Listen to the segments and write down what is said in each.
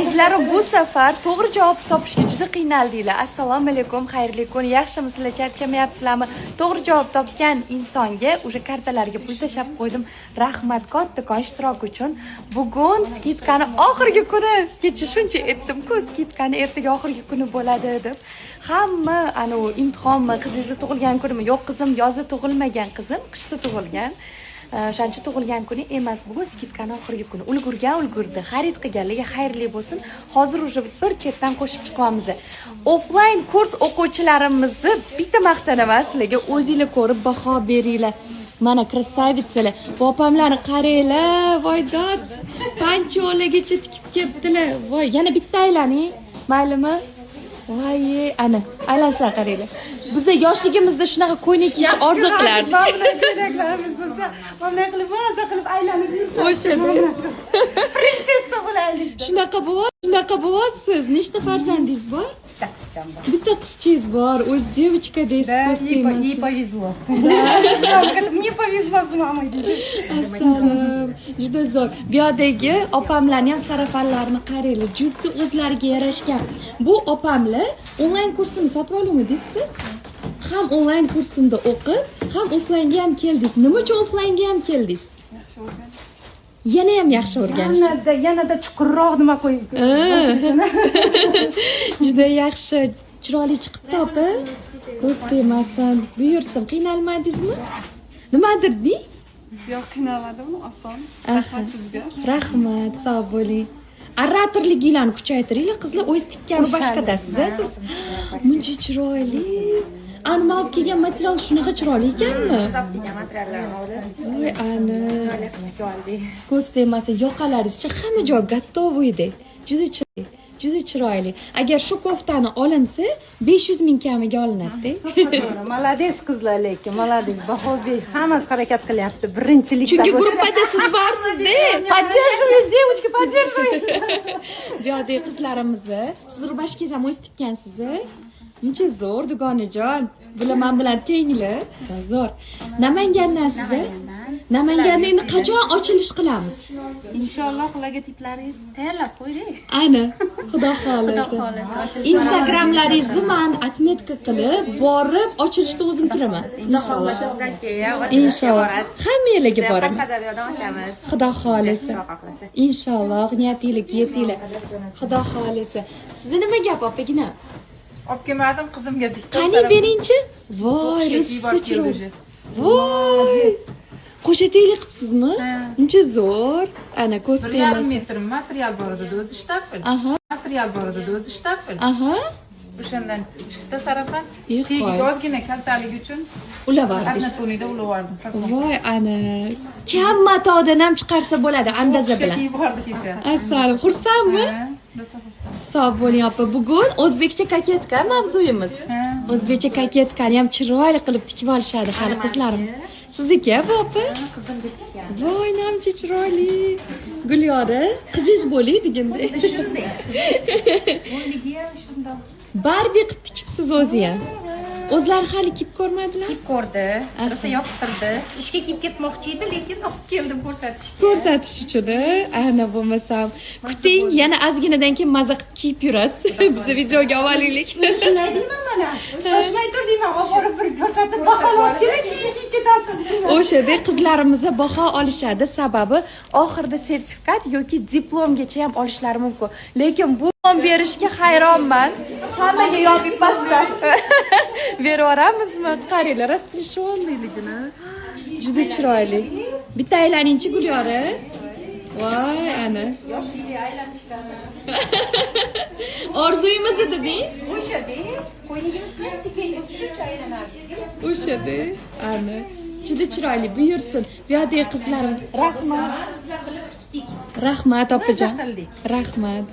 Azizlarim, bu safar to'g'ri javob topishga juda qiynaldinglar. Assalomu alaykum, xayrli kun. Yaxshimisizlar, charchamayapsizlarmi? To'g'ri javob topgan insonga уже kartalarga pul tashlab qo'ydim. Rahmat kattakon ishtirok uchun. Bugun скидка ni oxirgi kuni. Kecha shuncha aytdim-ku, скидка ni ertaga oxirgi kuni bo'ladi deb. Hamma anu imtihonmi, qizingizni tug'ilgan kunimi? Yo'q, qizim yozda tug'ilmagan, qizim qishda tug'ilgan. O'shaning uchun tug'ilgan kuni emas, bugun скидка ni oxirgi kuni. Ulgurgan ulgurdi, xarid qilganlarga xayrli bo'lsin. Hozir уже bir chetdan qo'shib chiqyapmiz. Offline kurs o'quvchilarimizni bitta maqtanaman sizlarga, o'zinglar ko'rib baho beringlar. Mana красавица lar, bu opamlarni qaranglar, voy dod, pancholagacha tikib kelibdilar. Voy, yana bitta aylaning, maylimi? Voy, ana, aylanishlar qaranglar. Biza yoshligimizda shunaqa ko'ylak kiyish orzu qilardik. Mana bunday ko'ylaklarimiz bo'lsa, mana bunday qilib, maza qilib aylanib yursak. O'shada. Prinsessa bo'laylik. Shunaqa bo'lyapsiz. Nechta farzandingiz bor? Bitta qizcham bor. Bitta qizchangiz bor. O'zi девочка deysiz, Да, ko'z ей, tegmasin. ей повезло. Мне повезло с мамой. Assalom. Juda zo'r. Bu yoqdagi opamlarni ham сарафан larini qaranglar, juda o'zlariga yarashgan. Bu opamlar onlayn kursimni sotib oluvmidingiz siz? Ham onlayn kursimda o'qib, ham offlaynga ham keldik. Nima uchun offlaynga ham keldingiz? Yana ham yaxshi o'rganish. Yanada chuqurroq nima qo'yib. Juda yaxshi. Chiroyli chiqibdi, opa. Ko'z tegmasin. Buyursin. Qiynalmadingizmi? Nimadir deng? Yo'q, qiynalmadim, oson. Rahmat sizga. Rahmat, sog' bo'ling. Oratorliginglarni kuchaytiringlar, qizlar, o'z tikkan boshqadasiz, a siz. Muncha chiroyli. Ani man olib kelgan material shunaqa chiroyli ekanmi? Siz olib kelgan materiallarni olib, Voy, ani. chiroyli qilib tikib oldik. Ko'z tegmasin, yoqalaringizchi hamma joy готовый dek. Juda chiroyli. Juda chiroyli. Agar shu koftani olinsa, 500 ming kamiga olinadi. To'g'ri, молодец qizlar, lekin молодец. Baho ber, hammasi harakat qilyapti. Birinchilikda. Chunki gruppada siz borsiz-da. Поддерживаю, девочки, поддерживаю. Bu yoqdagi qizlarimizni, siz рубашка ngiz ham o'zi tikkansiz, a? Muncha zo'r, dugonajon. Bular men bilan tenglar. Zo'r. Namangandan siz? Namanganda endi qachon ochilish qilamiz? Inshaalloh, logotiplari tayyorlab qo'ydik. Ana, xudo xohlasa. Xudo xohlasa, ochilish Instagramlaringizni man отметка qilib, borib ochilishda o'zim turaman. Xudo xohlasa, bizdan keyin ochilishga Inshaalloh. borasiz. Hammanglarga boraman. Qashqadaryodan ochamiz. Xudo xohlasa. Xudo xohlasa. Inshaalloh, niyatinglarga yetinglar. Xudo xohlasa. Sizda nima gap, opagina? Olib kelmadim, qizimga diktam. Qani beringchi? Voy, O'qishga kiyib rosa olib keldi chiroyli. уже. Voy! Qo'sha tekli qilibsizmi? Ha. Uncha zo'r. Ana ko'z 1,5 tegmasin. Metr material bor edi, o'zi штапель. Material bor edi, o'zi штапель. O'shandan chiqdi сарафан. Ih, Tagiga qo'y. ozgina kaltaligi uchun Ulavardingiz. однотонный da ulavordim. Fason. Voy, ana. Kam matodan ham chiqarsa bo'ladi andaza O'qishga bilan. kiyib bordi kecha. Assalom, xursandmi? Ha, rosa xursand. Sog' bo'ling, opa. Bugun o'zbekcha кокетка mavzuyimiz. Ha. O'zbekcha кокетка ni ham chiroyli qilib tikib olishadi hali qizlarimiz. Sizniki bu, opa? Qizimga tikkan. Voy, namcha chiroyli. Gulyora, qizingiz bo'lay deganda. Shunday. Bo'yniga ham shundoq. Barbi qilib tikibsiz o'zi ham. O'zlari hali kiyib ko'rmadilar? Kiyib ko'rdi, rosa yoqtirdi. Ishga kiyib ketmoqchi edi, lekin olib keldim ko'rsatishga. Ko'rsatish uchun, a? Ana bo'lmasam. Kuting, yana ozginadan keyin maza qilib kiyib yurasiz. Bizni videoga olaylik. Shunday deyman mana. Shoshmay tur deyman, olib borib bir ko'rsatib baholab olib keling, keyin kiyib ketasiz deyman. O'shada qizlarimiz baho olishadi, sababi oxirida sertifikat yoki diplomgacha ham olishlari mumkin. Lekin bu berishga hayronman. Hammaga yopib pastdan berib yuboramizmi? Qaranglar, расклешенный ligini. Juda chiroyli. Bitta aylaningchi, Gulyora. Voy, ana. Yoshlik aylanishlarni. Orzuyimiz edi deng. O'shada ko'ylagimiz qancha keng bo'lsa, shuncha aylanardi. O'shada, ana. Juda chiroyli, buyursin. Bu yoqdagi qizlarim, rahmat. Rahmat, opajon. Maza qildik. Rahmat.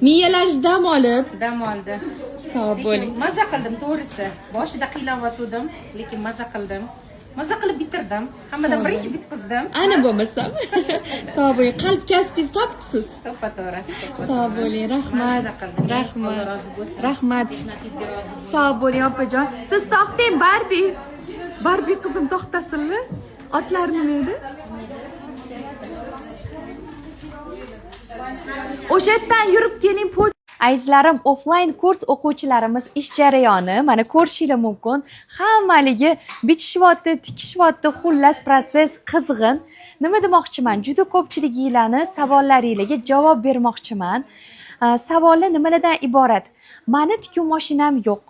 Miyalaringiz dam olib, Dam oldi. Sog' bo'ling. Maza qildim, to'g'risi. Boshida qiynalib, lekin maza qildim. Maza qilib bitirdim. Hammadan Sog' birinchi bitqizdim. Ana bo'lmasam. Sog' bo'ling. Qalb kasbingizni topibsiz. To'ppa to'g'ri. Sog' bo'ling, rahmat. Maza qildim. Rahmat. Alloh rozi bo'lsin. Rahmat. Mehnatingizga rozi bo'lsin. Sog' bo'ling, opajon. Siz to'xtang, Barbi. Barbi qizim to'xtasinmi? Otlari nima edi? O'sha yerdan yurib keling. Azizlarim, offline kurs o'quvchilarimiz ish jarayoni mana ko'rishinglar mumkin. Hammaligi bichishyapti, tikishyapti, xullas, protsess qizg'in. Nima demoqchiman? Juda ko'pchiliginglarni savollaringlarga javob bermoqchiman. Savollar nimalardan iborat? Mani tikuv mashinam yo'q.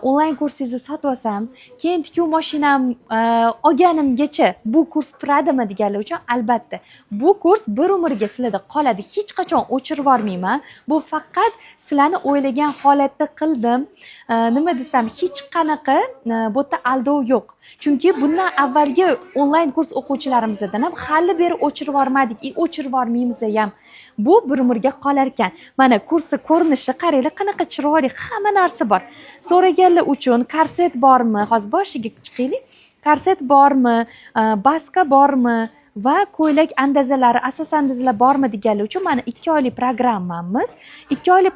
Onlayn kursingizni sotib olsam, keyin tikuv mashinam olganimgacha bu kurs turadimi deganlar uchun, albatta, bu kurs bir umrga sizlarda qoladi. Hech qachon o'chirib yubormayman. Bu faqat sizlarni o'ylagan holatda qildim. Nima desam, hech qanaqa bu yerda aldov yo'q. Chunki bundan avvalgi onlayn kurs o'quvchilarimizdan ham hali beri o'chirib yubormadik и o'chirib yubormaymiz ham. Bu bir umrga qolar ekan. Mana kursi ko'rinishi, qaranglar, qanaqa chiroyli, hamma narsa bor. So'raganlar uchun korset bormi? Hozir boshiga chiqaylik. Korset bormi? Баска bormi? Va ko'ylak andazalari, asos andazalar bormi deganlar uchun mana 2 oylik programmamiz. 2 oylik.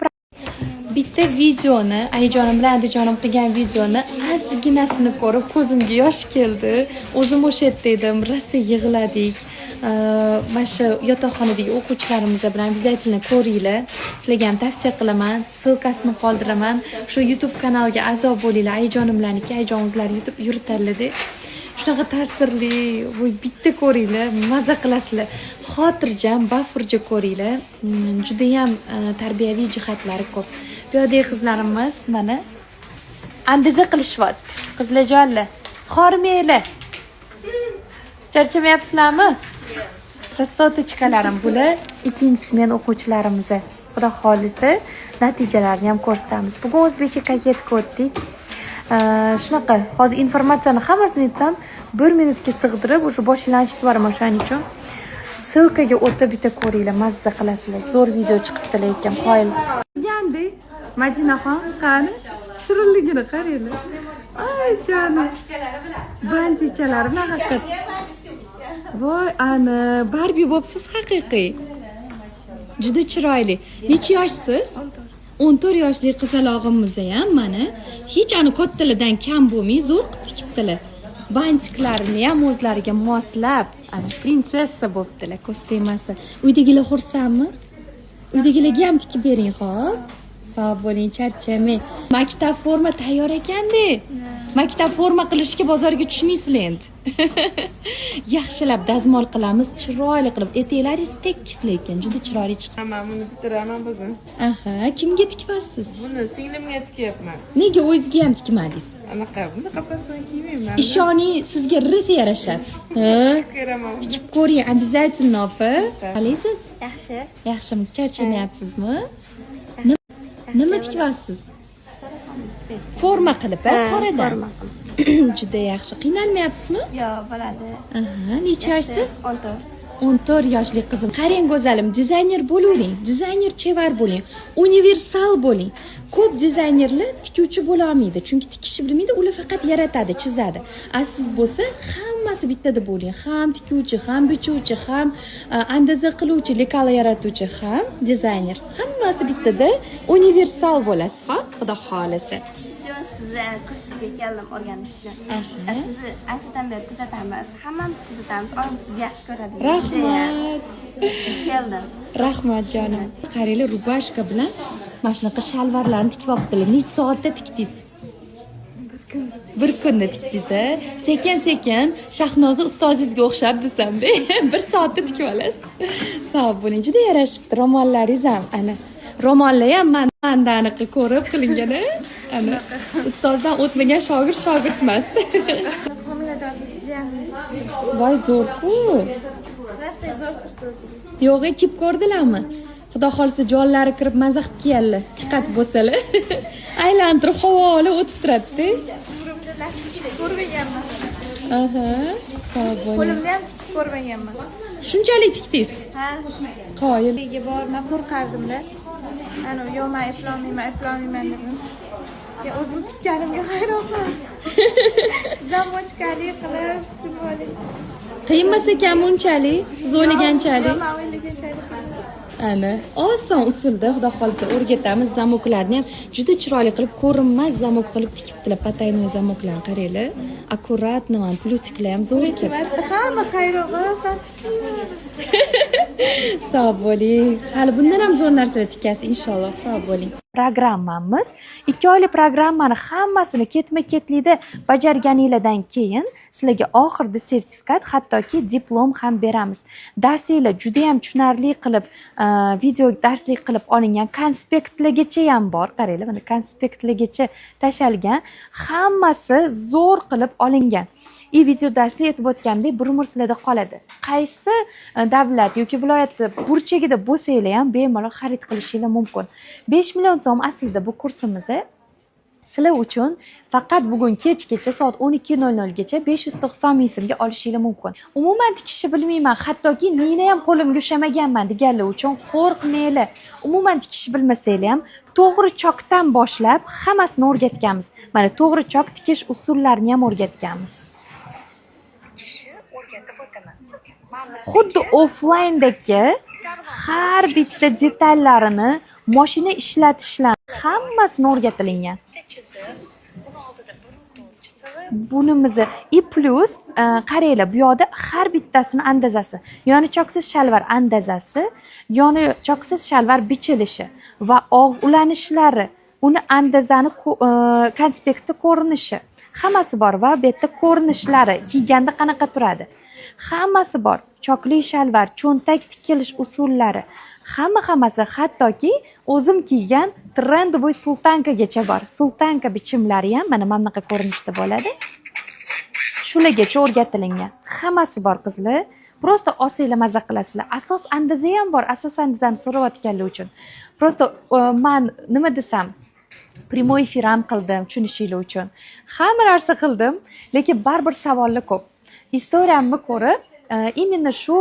Bitta videoni, ayajonim bilan adajonim qilgan videoni ozginasini ko'rib ko'zimga yosh keldi. O'zim o'sha yerda edim, rosa yig'ladik. Mana shu yotoqxonadagi o'quvchilarimiz bilan обязательно ko'ringlar. Sizlarga ham tavsiya qilaman, ссылка sini qoldiraman. Shu YouTube kanaliga a'zo bo'linglar. Ayajonimlarniki, ayajon o'zlari YouTube yuritadilarda. Shunaqa ta'sirli, voy, bitta ko'ringlar, maza qilasizlar. Xotirjam, bafurja ko'ringlar. Judayam tarbiyaviy jihatlari ko'p. Bu yoqdagi qizlarimiz mana andaza qilishyapti. Qizlarjonlar, hormanglar. Charchamayapsizlarmi? Красоточка larim, bular ikkinchi smen o'quvchilarimiz. Xudo xohlasa, natijalarini ham ko'rsatamiz. Bugun o'zbekcha кокетка o'tdik. Shunaqa, hozir informatsiyani hammasini aytsam, bir minutga sig'dirib, уже boshinglarni achitib yuboraman o'shaning uchun. Ссылка ga o'tib bitta ko'ringlar, mazza qilasizlar. Zo'r video chiqibdi lekin, qoyil. Gandi. Madinaxon, qani? Shirinligini qaranglar. Ay, jonim. Бантик chalari bilan haqiqat. Voy, ana, Barbi bo'libsiz haqiqiy. Juda chiroyli. Necha yoshsiz? 14 yoshli qizalog'imiz ham mana hech ani kattalardan kam bo'lmay zo'r qilib tikibdilar. Бантик larini ham o'zlariga moslab, ana prinsessa bo'libdilar, ko'z tegmasin. Uydagilar xursandmi? Uydagilarga ham tikib bering, xo'p? Sog' bo'ling, charchamang. Maktab forma tayyor ekanda. Maktab forma qilishga bozorga tushmaysizlar endi. Yaxshilab dazmol qilamiz, chiroyli qilib. Etaklaringiz tekis lekin, juda chiroyli chiqdi. Man buni bitiraman bugun. Aha, kimga tikasiz? Buni singlimga tikyapman. Nega o'zingizga ham tikmadingiz? Anaqa bunaqa fason kiymayman. Ishoning, sizga rosa yarashadi. Ha? Ko'raman. Tikib ko'ring обязательно, opa. Qalaysiz? Yaxshi. Yaxshimiz, charchamayapsizmi? Nima tikyapsiz? Forma qilib, a, qoradan. Forma qilib. Juda yaxshi. Qiynalmayapsizmi? Yo'q, bo'ladi. Aha, necha yoshsiz? 14. 14 yoshli qizim. Qarang, go'zalim, dizayner bo'lavering, dizayner chevar bo'ling, universal bo'ling. Ko'p dizaynerlar tikuvchi bo'la olmaydi, chunki tikishni bilmaydi, ular faqat yaratadi, chizadi. А siz bo'lsa hammasi bittada bo'ling. Ham tikuvchi, ham bichuvchi, ham andaza qiluvchi, лекала yaratuvchi, ham dizayner. Hammasi bittada universal bo'lasiz, ha? Xudo xohlasa. Tikish uchun sizni kursingizga keldim o'rganish uchun. Aha. Sizni anchadan beri kuzatamiz. Hammamiz kuzatamiz. Oyim sizni yaxshi ko'radi. Rahmat. Keldim. Rahmat, jonim. Qaranglar, рубашка bilan mana shunaqa shalvarlarni tikib olibdilar. Necha soatda tikdingiz? Bir kunda tikdingiz, a? Sekin sekin Shahnoza ustozingizga o'xshab desamda, bir soatda tikib olasiz. Sog' bo'ling, juda yarashibdi ro'mollaringiz ham, ana. Ro'mollar ham manda anaqa ko'rib qilingan, a? Ana. Ustozdan o'tmagan shogird shogird emas. Homiladorlik jiyanimni. Voy, zo'r-ku. Rosa zo'r turdi o'ziga. Yo'q, kiyib ko'rdilarmi? Xudo xohlasa, jonlari kirib maza qilib kiyadilar. Chiqat bo'lsalar. Aylantirib havo olib o'tib turadi-da. Umrimda носки tikib ko'rmaganman. Aha, sog' bo'ling. Qo'limda ham tikib ko'rmaganman. Shunchalik tikdingiz? Ha. Qoyil. Uyga bor, man qo'rqardimda. Ana, yo'q, man eplolmayman, eplolmayman dedim. Ya o'zim tikkanimga hayronman. Замочка li qilib, chiroyli. Qiyinmas ekan bunchalik, siz o'ylaganchalik. Yo'q, man o'ylaganchalik emas. Ana, oson usulda, xudo xohlasa, o'rgatamiz. Замок larni ham juda chiroyli qilib, ko'rinmas замок qilib tikibdilar. Потайной замок larni qaranglar, аккуратно. Mana, плюсик lar ham zo'r Birinchi ekan. marta hamma hayron: "San tikdingmi?" Sog' bo'ling, hali bundan ham zo'r narsalar tikasiz, inshaalloh. Sog' bo'ling. Programmamiz 2 oylik. Programmani hammasini ketma ketlikda bajarganinglardan keyin sizlarga oxirida sertifikat, hattoki diplom ham beramiz. Darsinglar judayam tushunarli qilib, video darslik qilib olingan, konspektlargacha ham bor. Qaranglar, mana, konspektlargacha tashalgan, hammasi zo'r qilib olingan. И video darslik, aytib o'tganimdek, bir umr sizlarda qoladi. Qaysi davlat yoki viloyatni burchagida bo'lsanglar ham, bemalol xarid qilishinglar mumkin. 5 million so'm aslida bu kursimiz. Sizlar uchun faqat bugun kechgacha, soat 12:00 gacha 590 ming so'mga olishinglar mumkin. Umuman tikishni bilmayman, hattoki nina ham qo'limga ushlamaganman deganlar uchun qo'rqmanglar. Umuman tikishni bilmasanglar ham, to'g'ri chokdan boshlab hammasini o'rgatganmiz. Mana, to'g'ri chok tikish usullarini ham o'rgatganmiz. O'rgatib o'taman. Xuddi offlayndagi har bitta detallarini, moshina ishlatishlar, hammasini o'rgatilingan. Chizib, uni oldida bir to'rt chizig'i. Bunimizni и плюс qaranglar, bu yoqda har bittasini andazasi, yoni choksiz shalvar andazasi, yoni choksiz shalvar bichilishi va og' ulanishlari, uni andazani konspekti ko'rinishi, hammasi bor. Va bu yerda ko'rinishlari, kiyganda qanaqa turadi, hammasi bor. Chokli shalvar, cho'ntak tikilish usullari, hamma hammasi, hattoki o'zim kiygan трендовый султанка gacha bor. Султанка bichimlari ham mana bunaqa ko'rinishda bo'ladi, shulargacha o'rgatilingan, hammasi bor, qizlar. Просто olsanglar, maza qilasizlar. Asos andaza ham bor, asos andazani so'rayotganlar uchun. Просто man nima desam, прямой эфир ham qildim tushunishinglar uchun, hamma narsa qildim, lekin baribir savollar ko'p. История mni ko'rib, именно shu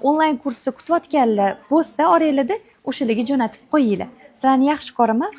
onlayn kursni kutayotganlar bo'lsa oranglarda, o'shalarga jo'natib qo'yinglar. Sizlarni yaxshi ko'raman.